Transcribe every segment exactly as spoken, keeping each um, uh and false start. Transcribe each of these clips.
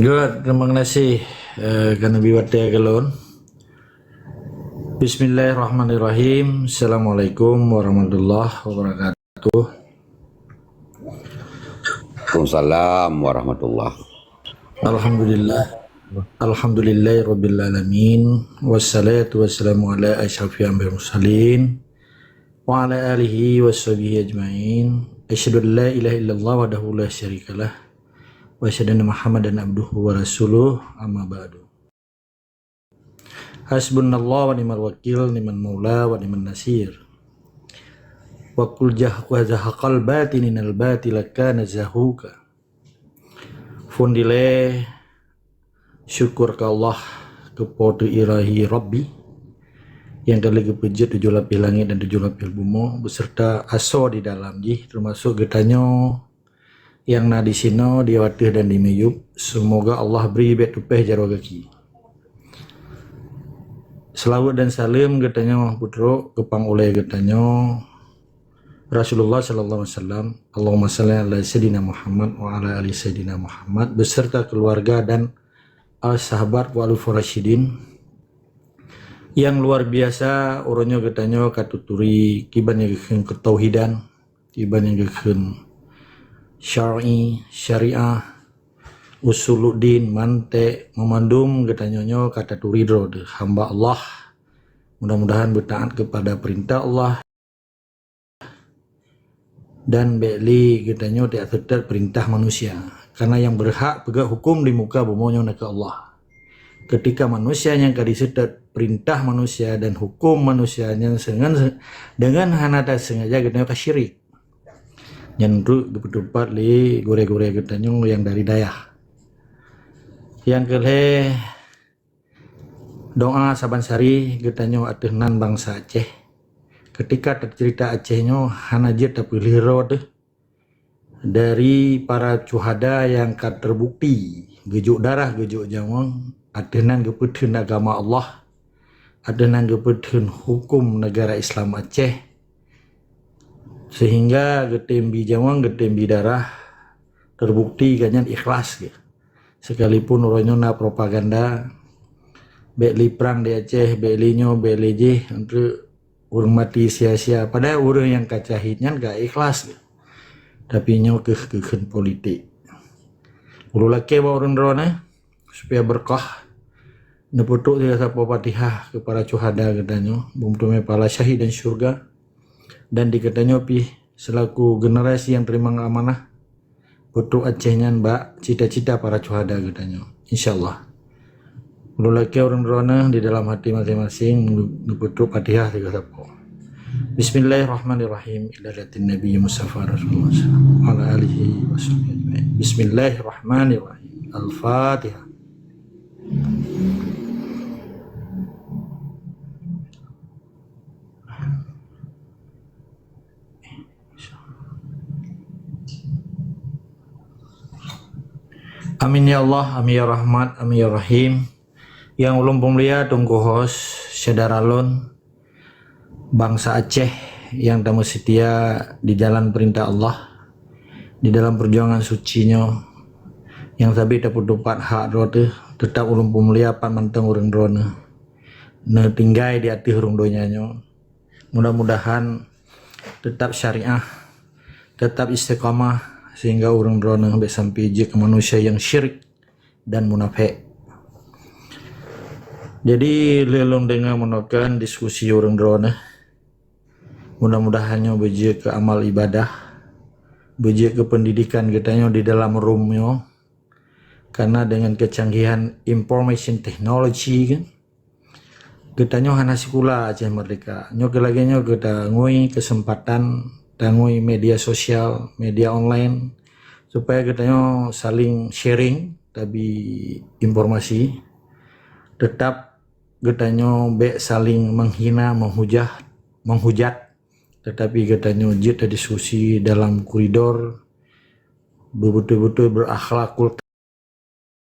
Good, terima kasih, eh, kerana bri watèe keu lôn. Bismillahirrahmanirrahim. Assalamualaikum warahmatullahi wabarakatuh. Waalaikumsalam warahmatullah. Alhamdulillah. Alhamdulillahirabbil alamin. Wassalatu wassalamu ala asyrafil anbiya'i wal mursalin. Wa ala alihi wa sahbihi ajmain. Asyhadu an la ilaha illallah wahdahu la syarikalah. Wa asyhadu anna Muhammadan abduhu wa rasuluh. Amma ba'du. Hasbunallah wa ni'mal wakil, ni'mal maula wa ni'man nasir. Wa qul jah-, wa zahaqal batil, innal batila kana zahuqa. Phon dilèe syukur keu Allah, keu Po teu Ilahi Rabbi, nyang ka lheueh geupeujeuet tujoh lapéh langèt dan tujoh lapéh bumoe, beuseurta asoe di dalam jih, teumasok geutanyoe nyang na disinoe, di ateueh dan di miyueb. Seumoga Allah bri bèk tupèh jaroe gaki. Seulaweuet dan saleuem geutanyoe peutrok keu pangulèe geutanyoe, Rasulullah sallallahu alaihi wasallam. Allahumma shalli ala Sayyidina Muhammad wa ala ali Sayyidina Muhammad, beserta keluarga dan al sahabat wa al rasyidin. Nyang luar biasa, uroe nyoe geutanyoe ka tuturi kiban nyang geukheun keutauhidan, kiban nyang geukheun syar'i, syariah, usuluddin, mantek, meumandum geutanyoe nyoe ka taturi droe teuh hamba Allah. Mudah-mudahan beutaat kepada perintah Allah dan bèk lé geutanyoe taseutôt peurintah manusia. Karena nyang beurhak peugöt huköm di muka bumoe nyoe nakeuh Allah. Keutika manusia nyang ka diseutôt peurintah manusia dan huköm manusia nyan seungan, deungon hana taseungaja geutanyoe ka syirik. Nyan treuk geupeuteupat lé gurèe-gurèe geutanyoe nyang dari dayah. Nyang keu lhèe, doa saban sari geutanyoe ateueh nan bansa Aceh. Keutika taceurita Aceh nyoe hana jeuet tapeulheueh droe teuh dari para syuhada nyang ka teubukti geujok darah, geujok nyawöng ateueh nan geupeutheun agama Allah, ateueh nan geupeutheun huköm neugara Islam Aceh, seuhingga geutem bi nyawöng, geutem bi darah, teubukti gobnyan ikhlas geuh. Sekalipun uroe nyoe na propaganda, bèk lé prang di Aceh, bèk lé nyoe, bèk lé jéh, untuk ureueng maté sia-sia. Padahai ureueng nyang ka syahid nyan ka ikhlas geuh. Tapi nyoe keuh geukheun politik. Ulôn lakèe bak ureueng droeneuh, supaya beureukat, neupeutrok sigoe sapoe Fatihah keu para syuhada geutanyoe, beumeuteumèe pahala syahid dan syurga. Dan di geutanyoe pih, selaku generasi nyang teurimong amanah, peutrok Aceh nyan bak cita-cita para syuhada geutanyoe. Insya Allah. Ulôn lakèe ureueng droeneuh di dalam hati masing-masing neupeutrok Fatihah sigoe sapoe. Bismillahirrahmanirrahim. Ila hadratin Nabi Mustafa Rasulullah sallallahu alaihi wasallam. Wa ala alihi wa sahbihi ajma'in. Bismillahirrahmanirrahim. Al-Fatihah. Amin ya Allah, amin ya Rahmat, amin ya Rahim. Nyang ulôn peumulia Teungku Host, syedara lôn, bansa Aceh nyang tameuseutia di jalan peurintah Allah, di dalam peujuangan suci nyoe, nyang sabe tapeuteupat hak droe teuh, teutap ulôn peumulia pat mantong ureueng droeneuh neutinggai di ateueh rhueng donya nyoe. Mudah-mudahan teutap syariah, teutap istiqamah, sehingga ureueng droeneuh bèk sampai jeuet keu manusia nyang syirik dan munafék. Jadi, lheueh lôn deungoe meunoe kan diskusi ureueng droeneuh, mudah-mudahan nyoe beujeuet keu amal ibadah, beujeuet keu peundidikan geutanyoe di dalam Rom nyoe. Karena dengan kecanggihan information technology kan, geutanyoe hana sikula Aceh Merdeka. Nyoe keu lagèe nyoe geutanyoe tangui keuseumpatan, tangui media sosial, media online, supaya geutanyoe saling sharing, tabi informasi. Teutap geutanyoe bèk saling menghina, menghujah, menghujat, teutapi geutanyoe jeuet tadiskusi dalam koridor beubeutôi-beutôi beurakhlakul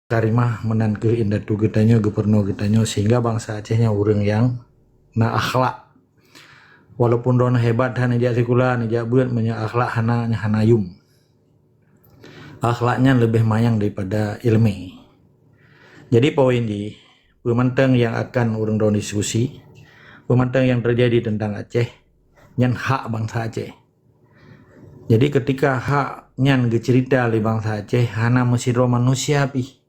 karimah, meunan keuh indatu geutanyoe, geupurunoe geutanyoe, sehingga bansa Aceh nyan ureueng nyang na akhlak. Walaupun droeneuh hebat that neujak sikula, neujak beuet, meunyoe akhlak hana, nyan hana yum. Akhlak nyan leubeh manyang daripada ileumèe. Jadi poin jih, peue mantong nyang akan ureuëng droe diskusi, peue mantong nyang teujadi teuntang Aceh, nyan hak bansa Aceh. Jadi ketika hak nyan geuceurita lé bansa Aceh, hana meusidroe manusia pih,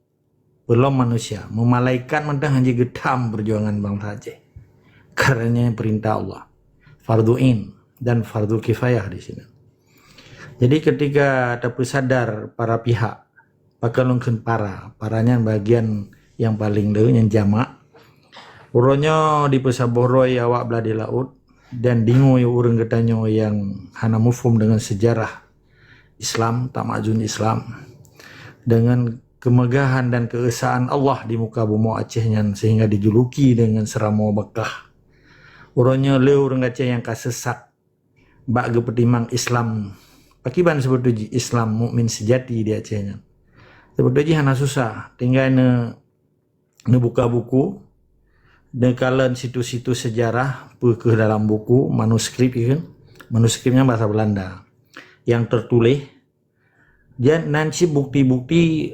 peulom manusia, meumalaikat mantong hana geutham peujuangan bansa Aceh. Kareuna nyan peurintah Allah, fardhu ain dan fardhu kifayah di sinan. Jadi ketika tapeusadar para pihak, pakon lôn kheun para, para nyan bagian nyang paleng le, nyang jamak. Uroe nyoe dipeusaboh droe awak blah di laôt, dan dingui ureuëng geutanyoe nyang hana muphom deungon seujarah Islam, tamadun Islam, deungon kemegahan dan keesaan Allah di muka bumoe Aceh nyan, sehingga dijuluki deungon seuramoe Makkah. Uroe nyoe le ureuëng Aceh nyang ka sesat bak geupeutimang Islam. Pakiban seubeutôi jih Islam mukmin seujati di Aceh nyan? Seubeutôi jih hana susah, tinggai ne-, neubuka buku, neukalon situs-situs seujarah, peue keuh dalam buku, manuskrip keuh. Manuskrip nyan bahasa Belanda. Nyang teutuléh, jan nan cit bukti-bukti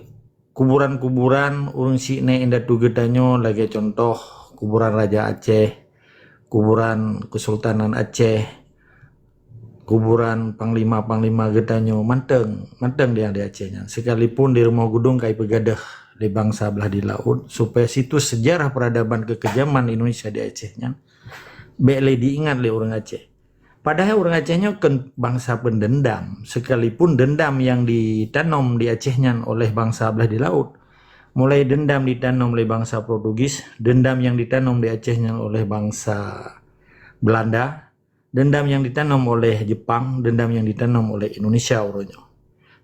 kuburan-kuburan ureuëng sinek indatu geutanyoe, lagée contoh kuburan Raja Aceh, kuburan Kesultanan Aceh, kuburan panglima-panglima geutanyoe, mantong, mantong di, di Aceh nyan. Sekalipun di Rumoh Gudong ka ipeugadôh lé bansa blah di laôt, supaya situs sejarah peradaban kekejaman Indonesia di Aceh nyan bék lé diingat lé ureuëng Aceh. Padahai ureuëng Aceh nyoe kon bansa pendendam, sekalipun dendam nyang ditanom di Aceh nyan oleh bansa blah di laôt. Mulai dendam ditanom lé bansa Portugis, dendam nyang ditanom di Aceh nyan oleh bansa Belanda, dendam nyang ditanom oleh Jepang, dendam nyang ditanom oleh Indonesia uroe nyoe.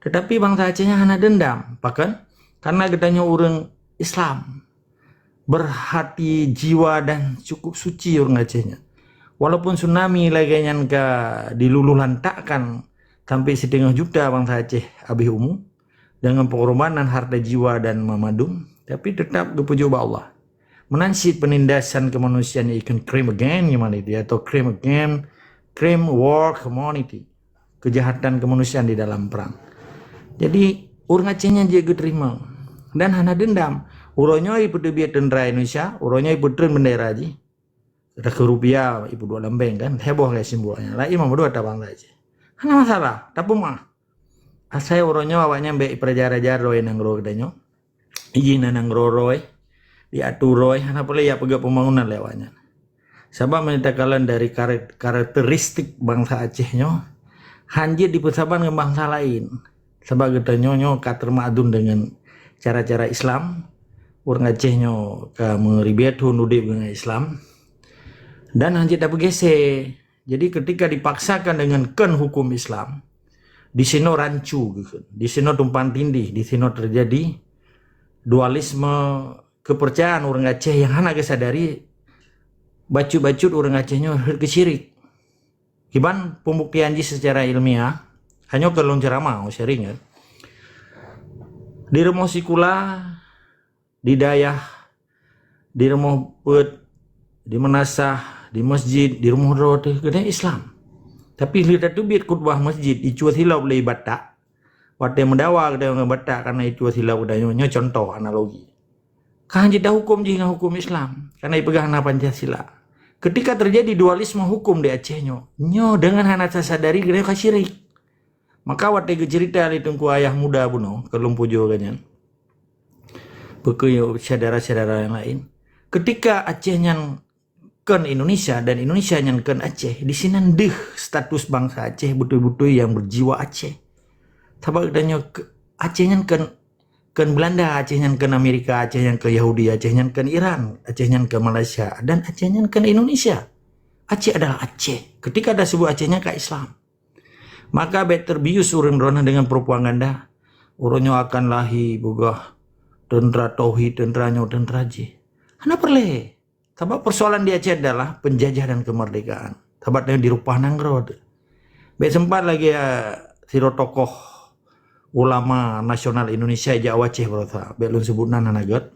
Tetapi bansa Aceh nyan hana dendam. Pakon? Karena geutanyoe ureuëng Islam, berhati jiwa dan cukup suci ureuëng Aceh nyan. Walaupun tsunami lagée nyan ka diluluh lantakkan sampai siteungoh juta bansa Aceh habéh umu, dengan pengorbanan harta jiwa dan memadum, tapi tetap geupujoe bak Allah. Meunan cit penindasan kemanusiaan ikon crime against humanity atau crime against, crime war humanity, kejahatan kemanusiaan di dalam perang. Jadi, ureuëng Aceh nyan jeuet geuteurimong dan hana dendam. Uroe nyoe ipeuteubiet teuntara Indonesia, uroe nyoe ipeutreun bendera jih. Takheun rupiah ipeuduek lam bank kan, heboh lagée simbol nyan. Laén meudoa tabang saja. Hana masalah, tapeumaah. Asai uroe nyoe awaknyan bék ipeuraja-raja droe nanggroe geutanyoe. Ijih na nanggroe droe, diatu droe, hana peureulée jak peugét pembangunan lé awaknyan. Sabab meunyoe takalon dari kare-, karakteristik bansa Aceh nyoe, hanjeuet dipeusaban ngon bansa laén. Sabab geutanyoe nyoe ka teumadun deungon cara-cara Islam, ureuëng Aceh nyoe ka meuribèe thon udeb deungon Islam, dan hanjeuet tapeugése. Jadi ketika dipaksakan deungon kon hukum Islam, di sinoe rancu geukheun, di sinoe tumpang tindih, di sinoe teujadi dualisme kepercayaan ureuëng Aceh nyang hana geusadari, bacut-bacut ureuëng Aceh nyoe rhot keu syirik. Kiban pembuktian jih secara ilmiah, hanyoe keu lôn ceramah, sharing, ya. Di rumoh sikula, di dayah, di rumoh peuet, di meunasah, di masjid, di rumoh droe teuh keudéh Islam. Tapi lheueh tateubiet khutbah masjid, icuwa silop lé Batak. Watée meudawa geutanyoe ngon Batak karena icuwa silop geutanyoe, nyoe contoh analogi. Ka hanjeuet tahuköm jih ngon huköm Islam, karena ipeugah na Pancasila. Ketika terjadi dualisme hukum di Aceh nyoe, nyoe deungon hana tasadari geutanyoe ka syirik. Maka watée geuceurita lé Teungku Ayah Muda bunoe, keu lôn pujoe geuh nyan, peukeuh syedara-syedara nyang laén. Ketika Aceh nyan kon Indonesia dan Indonesia nyan kon Aceh, di sinan deuh status bansa Aceh beutôi-beutôi nyang berjiwa Aceh. Sabab geutanyoe ke-, Aceh nyan kon, kon Belanda, Aceh nyan kon Amerika, Aceh nyan kon Yahudi, Aceh nyan kon Iran, Aceh nyan kon Malaysia, dan Aceh nyan kon Indonesia. Aceh adalah Aceh. Ketika tasebut Aceh nyan ka Islam. Maka bék terbius ureuëng droeneuh deungon propaganda. Uroe nyoe akan lahé peugah teuntara tauhid, teuntara nyoe, teuntara jih. Hana peureulée. Sabab persoalan di Aceh adalah penjajah dan kemerdekaan. Sabab tanyoe dirupah nanggroe teuh. Bék sempat lagée, eh, sidroe tokoh ulama nasional Indonesia ijak u Aceh baroesa. Bék lôn sebut nan hana gét.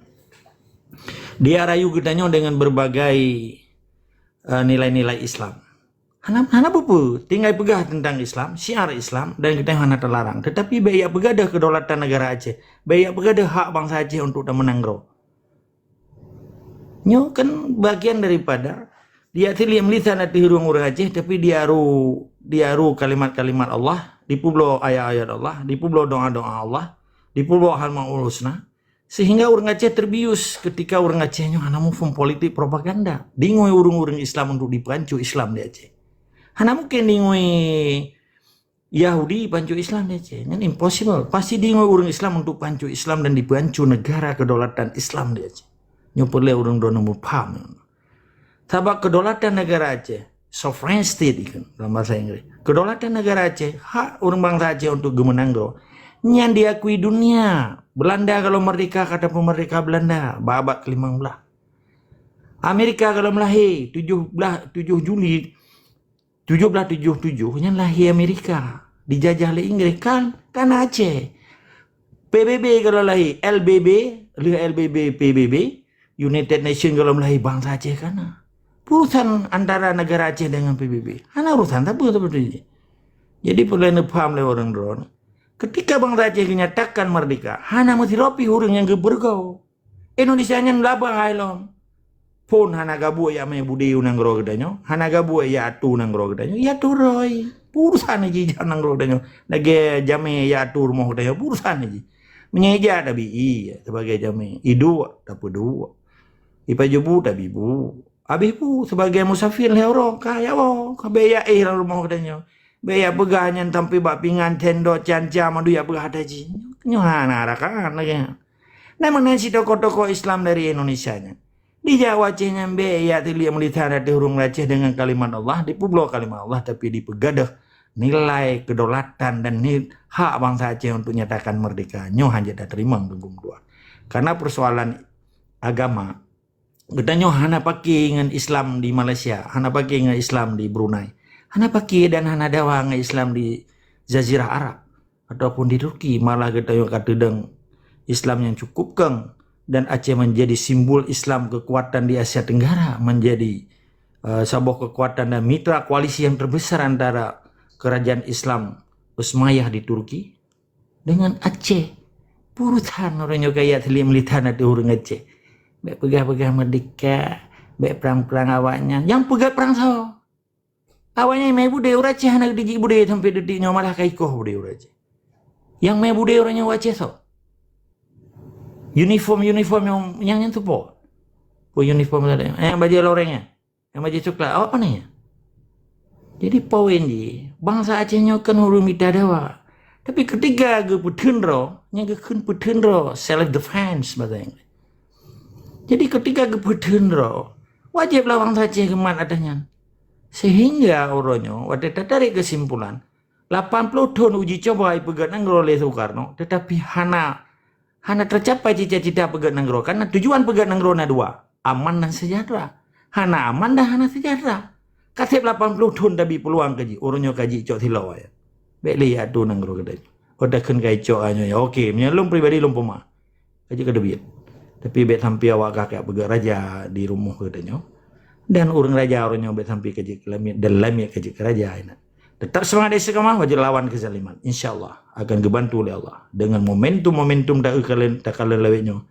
Dia rayu geutanyoe dengan berbagai, eh, nilai-nilai Islam. Hana, hana peue-peue, tinggai peugah tentang Islam, syiar Islam, dan geutanyoe hana talarang. Tetapi bék jak peugadôh kedaulatan negara Aceh. Bék jak peugadôh hak bansa Aceh untuk tameunanggroe. Nyoe kan bagian daripada dia tiliek melisan ateueh ureuëng Aceh, tapi diaru, diaru kalimat-kalimat Allah, dipeubloe ayat-ayat Allah, dipeubloe doa-doa Allah, dipeubloe Asmaul Husna, sehingga ureuëng Aceh terbius ketika ureuëng Aceh nyoe hana muphom politik propaganda. Dingoi ureuëng-ureuëng Islam untuk dipancu Islam di Aceh. Hana mungkin dingoi Yahudi pancu Islam di Aceh. Nyan impossible. Pasti dingoi ureuëng Islam untuk pancu Islam dan dipancu negara kedaulatan Islam di Aceh. Nyoe peureulée ureuëng droeneuh mupham. Sabab kedaulatan negara Aceh, sovereign state ikheun dalam bahasa Inggris. Kedaulatan negara Aceh, hak ureuëng bansa Aceh untuk geumeunanggroe, nyan diakui dunia. Belanda kalau merdeka, kata peumerdeka Belanda, bak abad kelimang belas. Amerika kalau melahé, tujuh belas, tujuh Juli tujuh belas tujuh tujuh, nyan lahé Amerika, dijajah lé Inggris, kan, kan Aceh. P B B kalau lahé, L B B, lheueh L B B, P B B, United Nation kalau melahé, bansa Aceh kana. Urusan antara negara Aceh dengan P B B, hana urusan sapeue sebenarnya. Jadi, peureulée neupaham lé ureuëng droeneuh, ketika bansa Aceh dinyatakan merdeka, hana meusidroe pih ureuëng nyang geubeureugoe. Indonesia nyan labah hai lom. Phon hana gabuek jak mé budé u nanggroe geutanyoe, hana gabuek jak atu nanggroe geutanyoe, ya turoi. Urusan jih jak nanggroe geutanyoe. Lagée jamé jak atu rumoh geutanyoe, urusan jih. Meunyoe ijak tabi i sebagai jamé, iduek tapeuduek, ipajoh bu tabi bu. Habéh bu sebagai musafir lhée uroe ka jak woe, ka bék jak éh lam rumoh geutanyoe. Bék jak peugah nyan sampai bak pingan, sendok, canca, mandum jak peugah ata jih. Nyoe hana rakan lagée nyan. Nah, meunan si tokoh-tokoh Islam dari Indonesia nyan. Dijak u Aceh nyan bék jak tiliek melisan ateueh ureuëng Aceh dengan kalimat Allah, dipeubloe kalimat Allah, tapi dipeugadôh nilai kedaulatan dan ni-, hak bansa Aceh untuk nyatakan merdeka. Nyoe hana jeuet tateurimong keu geumeudua. Karena persoalan agama, geutanyoe hana paké ngon Islam di Malaysia, hana paké ngon Islam di Brunei, hana paké dan hana dawa ngon Islam di Jazirah Arab ataupun di Turki, malah geutanyoe ka teudong Islam nyang cukup keng, dan Aceh menjadi simbol Islam kekuatan di Asia Tenggara, menjadi, eh, saboh kekuatan dan mitra koalisi yang terbesar antara kerajaan Islam Utsmaniyah di Turki dengan Aceh. Urusan ureuëng nyoe kaya teuliek meulitan ateueh ureuëng Aceh. Bék peugah-peugah merdeka, bék prang-prang awaknyan. Nyang peugah prang soe? Awaknyan mé budé ureuëng Aceh hana geudijik budé sampai detik nyoe, malah ka ikoh budé ureuëng Aceh. Nyang mé budé ureuëng nyoe Aceh soe? Uniform-uniform nyang, nyang nyan tupo. Peue uniform tadi? Eh, bajée loreng nyan. Nyang bajée coklat. Awak pane nyan? Jadi poin jih, bansa Aceh nyoe kan ureuëng mita dawa. Tapi ketika geupeutheun droe, nyang geukheun peutheun droe, self defense bahasa Inggris. Jadi ketika geupeutheun droe, wajéb lah bansa Aceh geumat ateueh nyan. Sehingga uroe nyoe watée tatarék keusimpulan, lapan ploh thon uji coba ipeugét nanggroe lé Soekarno, tetapi hana, hana tercapai cita-cita peugét nanggroe. Karena tujuan peugét nanggroe na dua, aman dan sejahtera. Hana aman dan hana sejahtera. Ka seb lapan ploh thon tabi peuluang keu jih, uroe nyoe ka jicok siloe. Bék lé atu nanggroe keudeh. Oh, takheun ka icok nyoe ya. Oke, meunyoe lôn pribadi lôn peumah. Ka jeuet keudeubiet. Tapi bék sampai awak ka, ka peugét raja di rumoh geutanyoe. Dan ureuëng raja uroe nyoe bék sampai ka jeuet keu lamiet dan lamiet ka jeuet keu raja, inan. Tetap semangat istiqamah, wajib lawan kezaliman. Insya Allah akan geubantu oleh Allah dengan momentum-momentum takalon, takalon lawét nyoe.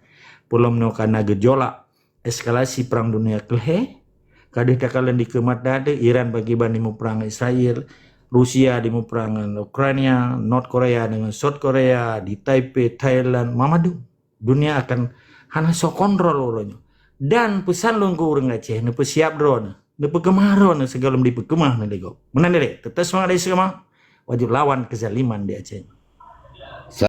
Peulom nyoe ka na geujolak eskalasi perang dunia keulhée. Ka deuh takalon dikeue mata teuh, Iran pakriban dimuprang ngon Israel, Rusia dimuprang ngon Ukraina, North Korea dengan South Korea, di Taipei, Thailand, mamadu. Dunia akan hana soe kontrol uroe nyoe. Dan peusan lôn keu ureuëng Aceh, neupeusiab droeneuh, neupeukeumah droeneuh sigohlom dipeukeumah neuh lé gob. Meunan dilée, tetap semangat dari seugama, wajib lawan kezaliman di Aceh.